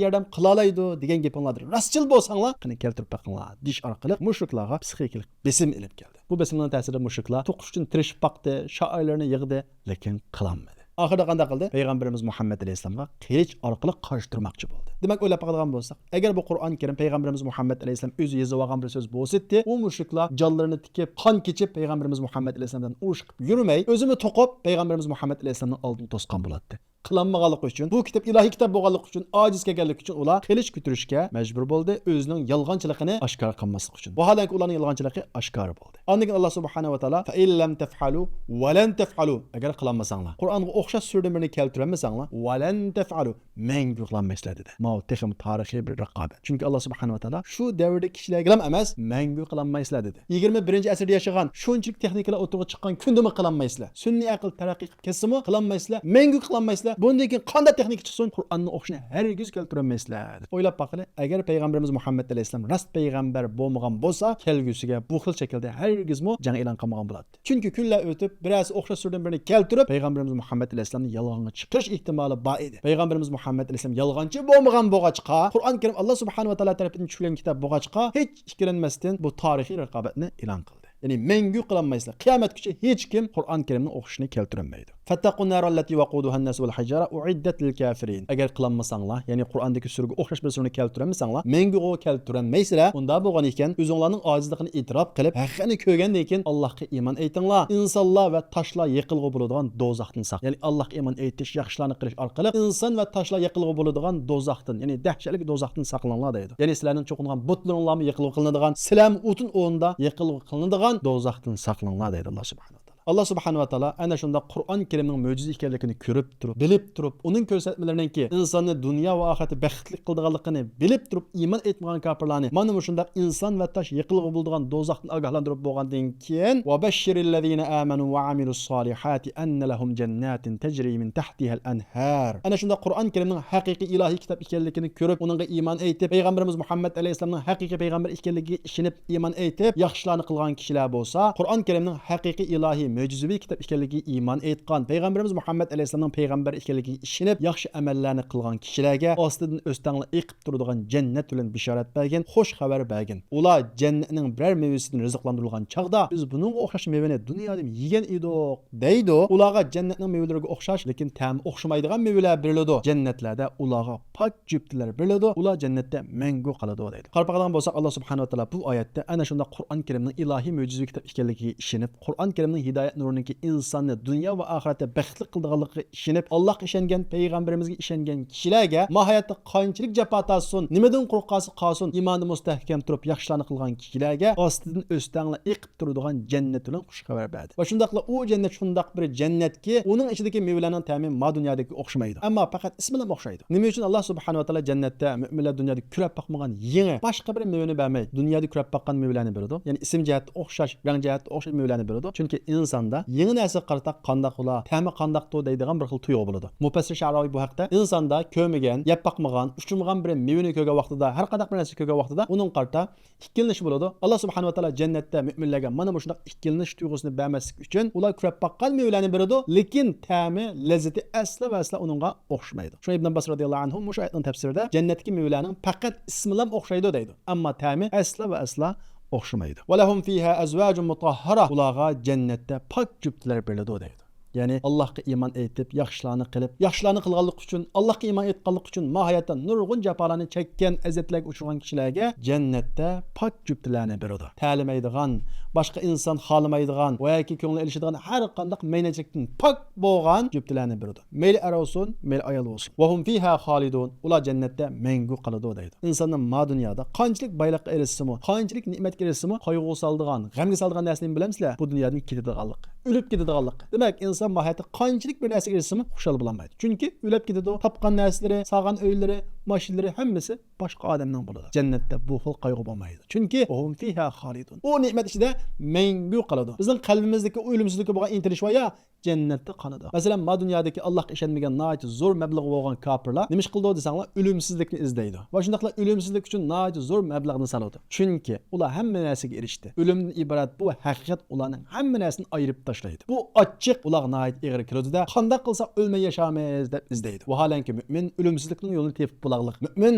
ياردەم قىلالايدۇ دېگەن گېپىڭلاردا راستچىل بولساڭلار، قېنى كەلتۈرۈپ بېقىڭلار» دېيىش ئارقىلىق مۇشرىكلارغا پسىخىكىلىق بېسىم ئېلىپ كەلدى. بۇ بېسىمنىڭ تەسىرىدە مۇشرىكلار توقۇش ئۈچۈن تىرىشىپ باقتى، شائىرلىرىنى يىغدى، لېكىن قىلالمىدى. ئاخىرىدا قانداق قىلدى؟ پەيغەمبىرىمىز مۇھەممەد ئەلەيھىسسالامغا قىلىچ ئارقىلىق قارشى تۇرماقچى بولدى. دېمەك، ئويلاپ باقىدىغان بولساق، ئەگەر بۇ قۇرئان كەرىم پەيغەمبىرىمىز مۇھەممەد ئەلەيھىسسالام ئۆزى يېزىۋالغان بىر سۆز بولسىتتى، ئۇ مۇشرىكلار جانلىرىنى تىكىپ، قان كېچىپ، پەيغەمبىرىمىز مۇھەممەد ئەلەيھىسسالام بىلەن ئۇرۇش قىلىپ يۈرمەي، ئۆزىمۇ توقۇپ، پەيغەمبىرىمىز مۇھەممەد ئەلەيھىسسالامنىڭ ئالدىنى توسقان بولاتتى. قىلالمىغانلىقى ئۈچۈن، بۇ كىتاب ئىلاھىي كىتاب بولغانلىقى ئۈچۈن، ئاجىز كەلگەنلىكى ئۈچۈن ئۇلار قىلىچ كۆتۈرۈشكە مەجبۇر بولدى، ئۆزىنىڭ يالغانچىلىقىنى ئاشكارا قىلماسلىق ئۈچۈن. ۋاھالەنكى، ئۇلارنىڭ يالغانچىلىقى ئاشكارا بولدى. ئاندىن كېيىن ئاللا سۇبھانەھۇ ۋە تائالا، «فَإِن لَّمْ تَفْعَلُوا وَلَنْ تَفْعَلُوا»، ئەگەر قىلالمىساڭلار، قۇرئانغا ئوخشاش سۈرىدىن بىرنى كەلتۈرەلمىسەڭلار، «وَلَنْ تَفْعَلُوا»، مەڭگۈ قىلالمايسىلەر دېدى. ماۋۇ تېخىمۇ تارىخىي بىر رىقابەت. چۈنكى ئاللا سۇبھانەھۇ ۋە تائالا شۇ دەۋردىكى كىشىلەرگىلا ئەمەس، مەڭگۈ قىلالمايسىلەر دېدى. يىگىرمە بىرىنچى ئەسىردە ياشىغان، شۇنچىلىك تېخنىكىلار ئوتتۇرىغا چىققان كۈندىمۇ قىلالمايسىلەر. سۈنئىي ئەقىل تەرەققىي قىلىپ كەتسىمۇ قىلالمايسىلەر. مەڭگۈ قىلالمايسىلەر. بۇندىن كېيىن قانداق تېخنىكا چىقسۇن، قۇرئاننىڭ ئوخشىشىنى ھەرگىز كەلتۈرەلمەيسىلەر دېدى. ئويلاپ باققىلى، ئەگەر پەيغەمبىرىمىز مۇھەممەد ئەلەيھىسسالام راست پەيغەمبەر بولمىغان بولسا، كەلگۈسىگە بۇ خىل شەكىلدە ھەرگىزمۇ جەڭ ئېلان قىلمىغان بولاتتى. چۈنكى كۈنلەر ئۆتۈپ، بىرەرسى ئوخشاش سۈرىدىن بىرىنى كەلتۈرۈپ، پەيغەمبىرىمىز مۇھەممەد ئەلەيھىسسالامنى يالغانغا چىقىرىش ئېھتىمالى بار ئىدى. پەيغەمبىرىمىز مۇھەممەد ئەلەيھىسسالام يالغانچى بولمىغان بولغاچقا، قۇرئان كەرىم ئاللا سۇبھانەھۇ ۋە تائالا تەرىپىدىن چۈشۈرۈلگەن كىتاب بولغاچقا، ھېچ ئىككىلەنمەستىن بۇ تارىخىي رىقابەتنى ئېلان قىلدى. يەنى مەڭگۈ قىلالمايسىلەر. قىيامەتكىچە ھېچكىم قۇرئان كەرىمنىڭ ئوخشىشىنى كەلتۈرەلمەيدۇ. فَاتَّقُوا النَّارَ الَّتِي وَقُودُهَا النَّاسُ وَالْحِجَارَةُ أُعِدَّتْ لِلْكَافِرِينَ. ئەگەر قىلالمىساڭلار، يەنى قۇرئاندىكى سۈرىگە ئوخشاش بىر سۈرىنى كەلتۈرەلمىسەڭلار، مەڭگۈ قىلالمايسىلەر. ئۇنداق بولغان ئىكەن، ئۆزۈڭلارنىڭ ئاجىزلىقىنى ئېتىراپ قىلىپ، ھەقىقەتنى كۆرگەندىن كېيىن ئاللاھقا ئىمان ئېيتىڭلار. ئىنسانلار ۋە تاشلار يېقىلغۇ بولىدىغان دوزاختىن ساق-، يەنى ئاللاھقا ئىمان ئېيتىش، ياخشىلارنى قىلىش ئارقىلىق ئىنسان ۋە تاشلار يېقىلغۇ بولىدىغان دوزاختىن، يەنى دەھشەتلىك دوزاختىن ساقلىنىڭلار دەيدۇ. يەنى سىلەرنىڭ چوقۇنغان بۇتلىرىڭلارمۇ يېقىلغۇ قىلىنىدىغان، سىلەرمۇ ئوتۇن ئورنىدا يېقىلغۇ قىلىنىدىغان دوزاختىن ساقلىنىڭلار دەيدۇ ئاللا سۇبھانەھۇ ۋە تائالا. ئاللا سۇبھانەھۇ ۋە تائالا ئەنە شۇنداق قۇرئان كەرىمنىڭ مۆجىزە ئىكەنلىكىنى كۆرۈپ تۇرۇپ، بىلىپ تۇرۇپ، ئۇنىڭ كۆرسەتمىلىرىنىڭكى ئىنساننى دۇنيا ۋە ئاخىرەتتە بەختلىك قىلىدىغانلىقىنى بىلىپ تۇرۇپ، ئىمان ئېيتمىغان كاپىرلارنى مانا مۇشۇنداق ئىنسان ۋە تاش يېقىلغۇ بولىدىغان دوزاختىن ئاگاھلاندۇرۇپ بولغاندىن كېيىن، وَبَشِّرِ الَّذِينَ آمَنُوا وَعَمِلُوا الصَّالِحَاتِ أَنَّ لَهُمْ جَنَّاتٍ تَجْرِي مِنْ تَحْتِهَا الْأَنْهَارُ. ئەنە شۇنداق قۇرئان كەرىمنىڭ ھەقىقىي ئىلاھىي كىتاب ئىكەنلىكىنى كۆرۈپ، ئۇنىڭغا ئىمان ئېيتىپ، پەيغەمبىرىمىز مۇھەممەد ئەلەيھىسسالامنىڭ ھەقىقىي پەيغەمبەر ئىكەنلىكىگە ئىشىنىپ، ئىمان ئېيتىپ، ياخشىلارنى قىلغان كىشىلەر بولسا، قۇرئان كەرىمنىڭ ھەقىقىي ئىلاھىي مۆجىزىۋى كىتاب ئىكەنلىكىگە ئىمان ئېيتقان، پەيغەمبىرىمىز مۇھەممەد ئەلەيھىسسالامنىڭ پەيغەمبەر ئىكەنلىكىگە ئىشىنىپ، ياخشى ئەمەللەرنى قىلغان كىشىلەرگە ئاستىدىن ئۆستەڭلار ئېقىپ تۇرىدىغان جەننەت بىلەن بېشارەت بەرگىن، خۇش خەۋەر بەرگىن. ئۇلار جەننەتنىڭ بىرەر مېۋىسىدىن رىزىقلاندۇرۇلغان چاغدا، بىز بۇنىڭغا ئوخشاش مېۋىنى دۇنيادا يېگەن ئىدۇق، دەيدۇ. ئۇلارغا جەننەتنىڭ مېۋىلىرىگە ئوخشاش، لېكىن تەمى ئوخشىمايدىغان مېۋىلەر بېرىلىدۇ. جەننەتلەردە ئۇلارغا پاك جۈپتىلەر بېرىلىدۇ. ئۇلار جەننەتتە مەڭگۈ قالىدۇ، دەيدۇ. قاراپ باقىدىغان بولساق، ئاللا سۇبھانەھۇ ۋە تائالا بۇ ئايەتتە ئەنە شۇنداق قۇرئان كەرىمنىڭ ئىلاھىي مۆجىزىۋى كىتاب ئىكەنلىكىگە ئىشىنىپ، قۇرئان كەرىمنىڭ ھىدايەت نۇرىنىڭكى ئىنساننى دۇنيا ۋە ئاخىرەتتە بەختلىك قىلىدىغانلىقىغا ئىشىنىپ، ئاللاھقا ئىشەنگەن، پەيغەمبىرىمىزگە ئىشەنگەن كىشىلەرگە، ما ھاياتتا قانچىلىك جاپا تارتسۇن، نېمىدىن قورقارسا قالسۇن، ئىمانى مۇستەھكەم تۇرۇپ، ياخشىلارنى قىلغان كىشىلەرگە ئاستىدىن ئۆستەڭلار ئېقىپ تۇرىدىغان جەننەت بىلەن خۇش خەۋەر بەردى. ۋە شۇنداقلا ئۇ جەننەت شۇنداق بىر جەننەتكى، ئۇنىڭ ئىچىدىكى مېۋىلەرنىڭ تەمى ما دۇنيادىكىگە ئوخشىمايدۇ. ئەمما پەقەت ئىسمىلا ئوخشايدۇ. نېمە ئۈچۈن ئاللا سۇبھانەھۇ ۋە تائالا جەننەتتە مۆمىنلەر دۇنيادا كۆرۈپ باقمىغان يېڭى، باشقا بىر مېۋىنى بەرمەي، دۇنيادا كۆرۈپ باققان مېۋىلەرنى بېرىدۇ؟ يەنى ئىسىم جەھەتتە ئوخشاش، رەڭ جەھەتتە ئوخشاش مېۋىلەرنى بېرىدۇ. چۈنكى ئىنسان ئىنساندا يېڭى نەرسىگە قارىتا قانداق بولا، تەمى قانداقتۇ دەيدىغان بىر خىل تۇيغۇ بولىدۇ. مۇپەسسىر شەئراۋى بۇ ھەقتە، ئىنساندا كۆرمىگەن، يەپ باقمىغان، ئۇچرىمىغان بىر مېۋىنى كۆرگەن ۋاقتىدا، ھەر قانداق بىر نەرسە كۆرگەن ۋاقتىدا، ئۇنىڭغا قارىتا ئىككىلىنىش بولىدۇ. ئاللا سۇبھانەھۇ ۋە تائالا جەننەتتە مۆمىنلەرگە مانا مۇشۇنداق ئىككىلىنىش تۇيغۇسىنى بەرمەسلىك ئۈچۈن، ئۇلار كۆرۈپ باققان مېۋىلەرنى بېرىدۇ، لېكىن تەمى، لەززىتى ئەسلا ۋە ئەسلا ئۇنىڭغا ئوخشىمايدۇ. شۇڭا ئىبن ئابباس رازىياللاھۇ ئەنھۇ مۇشۇ ئايەتنىڭ تەپسىرىدە، جەننەتتىكى مېۋىلەرنىڭ پەقەت ئىسمىلا ئوخشايدۇ دەيدۇ، ئەمما تەمى ئەسلا ۋە ئەسلا ئوخشىمايدۇ. ۋە لەھۇم فىھا ئەزۋاجۇن مۇتەھھەرە، ئۇلارغا جەننەتتە پاك جۈپتىلەر بېرىلىدۇ دەيدۇ. يەنى ئاللاھقا ئىمان ئېيتىپ، ياخشىلارنى قىلىپ، ياخشىلارنى قىلغانلىقى ئۈچۈن، ئاللاھقا ئىمان ئېيتقانلىقى ئۈچۈن ما ھاياتتا نۇرغۇن جاپالارنى چەككەن، ئەزىيەتلەرگە ئۇچرىغان كىشىلەرگە جەننەتتە پاك جۈپتىلەرنى بېرىدۇ. تەلىمەيدىغان، باشقا ئىنسان خالىمايدىغان ۋە ياكى كۆڭلى ئېلىشىدىغان ھەر قانداق مەينەتچىلىكتىن پاك بولغان جۈپتىلەرنى بېرىدۇ. مەيلى ئەر بولسۇن، مەيلى ئايال بولسۇن. ۋەھۇم فىھا خالىدۇن، ئۇلار جەننەتتە مەڭگۈ قالىدۇ دەيدۇ. ئىنساننىڭ ما دۇنيادا قانچىلىك بايلىققا ئېرىشسىمۇ، قانچىلىك نېمەتكە ئېرىشسىمۇ، قايغۇ سالىدىغان، غەمگە سالىدىغان نەرسە نېمە بىلەمسىلەر؟ بۇ دۇنيادىن كېتىدىغانلىق، ئۆلۈپ كېتىدىغانلىق. دېمەك، ئىنسان ماھىيەتتە قانچىلىك بىر نەرسىگە ئېرىشسىمۇ، خۇشال بولالمايدۇ. چۈنكى ئۆلۈپ كېتىدۇ، تاپقان نەرسىلىرى، سالغان ئۆيلىرى، ماشىنىلىرى ھەممىسى باشقا ئادەمنىڭ بولىدۇ. جەننەتتە بۇ خىل قايغۇ بولمايدۇ. چۈنكى ھۇم فىھا خالىدۇن. ئۇ نېمەت ئىچىدە مەڭگۈ قالىدۇ. بىزنىڭ قەلبىمىزدىكى ئۆلۈمسىزلىككە بولغان ئىنتىلىش بار يا، جەننەتتە قالىدۇ. مەسىلەن، ما دۇنيادىكى ئاللاھقا ئىشەنمىگەن ناھايىتى زور مەبلىغى بولغان كاپىرلار نېمە ئىش قىلىدۇ دېسەڭلار، ئۆلۈمسىزلىكنى ئىزدەيدۇ. ۋە شۇنداقلا ئۆلۈمسىزلىك ئۈچۈن ناھايىتى زور مەبلەغنى سالىدۇ. چۈنكى ئۇلار ھەممە نەرسىگە ئېرىشتى. ئۆلۈمدىن ئىبارەت بۇ ھەقىقەت ئۇلارنىڭ ھەممە نەرسىنى ئايرىپ تاشلايدۇ. بۇ ئاچچىق ئۇلارغا ناھايىتى ئېغىر كېلىدۇ-دە، قانداق قىلساق ئۆلمەي ياشارمىز دەپ ئىزدەيدۇ. ۋاھالەنكى، مۆمىن ئۆلۈمسىزلىكنىڭ يولىنى تېپىپ بولغانلىق. مۆمىن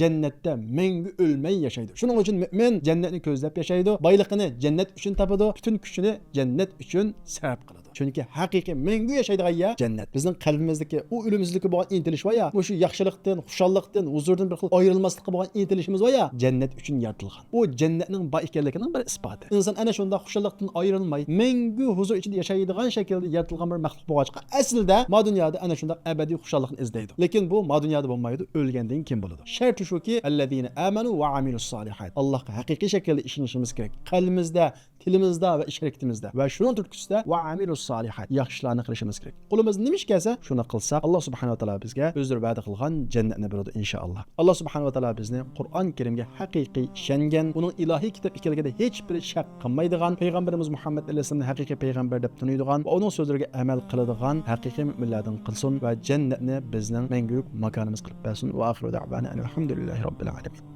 جەننەتتە مەڭگۈ ئۆلمەي ياشايدۇ. شۇنىڭ ئۈچۈن مۆمىن جەننەتنى كۆزلەپ ياشايدۇ، بايلىقىنى جەننەت ئۈچۈن تاپىدۇ، پۈتۈن كۈچىنى جەننەت ئۈچۈن سەرپ قىلىدۇ. چۈنكى ھەقىقىي مەڭگۈ ياشايدىغان يەر جەننەت. بىزنىڭ قەلبىمىزدىكى ئۇ ئۆلۈمسىزلىككە بولغان ئىنتىلىش ۋە يا مۇشۇ ياخشىلىقتىن، خۇشاللىقتىن، ھۇزۇردىن بىر خىل ئايرىلماسلىققا بولغان ئىنتىلىشىمىز ۋە يا جەننەت ئۈچۈن يارىتىلغان. ئۇ جەننەتنىڭ بار ئىكەنلىكىنىڭ بىر ئىسپاتى. ئىنسان ئەنە شۇنداق خۇشاللىقتىن ئايرىلماي، مەڭگۈ ھۇزۇر ئىچىدە ياشايدىغان شەكىلدە يارىتىلغان بىر مەخلۇق بولغاچقا، ئەسلىدە ما دۇنيادا ئەنە شۇنداق ئەبەدىي خۇشاللىقنى ئىزدەيدۇ. لېكىن بۇ ما دۇنيادا بولمايدۇ، ئۆلگەندىن كېيىن بولىدۇ. شەرتى شۇكى، ئەللەزىنە ئامەنۇ ۋە ئامىلۇسسالىھات. ئاللاھقا ھەقىقىي شەكىلدە ئىشىنىشىمىز كېرەك. قەلبىمىزدە، تىلىمىزدا ۋە ئىش ھەرىكىتىمىزدە ۋە شۇنىڭ تۈرتكىسىدە ۋە ئامىلۇسسالىھات، ياخشىلارنى قىلىشىمىز كېرەك. قولىمىزدىن نېمە ئىش كەلسە، شۇنى قىلساق، ئاللا سۇبھانەھۇ ۋە تائالا بىزگە ئۆزلىرى ۋەدە قىلغان جەننەتنى بېرىدۇ، ئىنشائاللا. ئاللا سۇبھانەھۇ ۋە تائالا بىزنى قۇرئان كەرىمگە ھەقىقىي ئىشەنگەن، ئۇنىڭ ئىلاھىي كىتاب ئىكەنلىكىدە ھېچ بىر شەك قىلمايدىغان، پەيغەمبىرىمىز مۇھەممەد ئەلەيھىسسالامنى ھەقىقىي پەيغەمبەر دەپ تونۇيدىغان ۋە ئۇنىڭ سۆزلىرىگە ئەمەل قىلىدىغان ھەقىقىي مۆمىنلەردىن قىلسۇن ۋە جەننەتنى بىزنىڭ مەڭگۈلۈك ماكانىمىز قىلىپ بەرسۇن. ۋە ئاخىرۇ دەئۋانا ئەنىل ھەمدۇلىللاھى رەببىل ئالەمىن.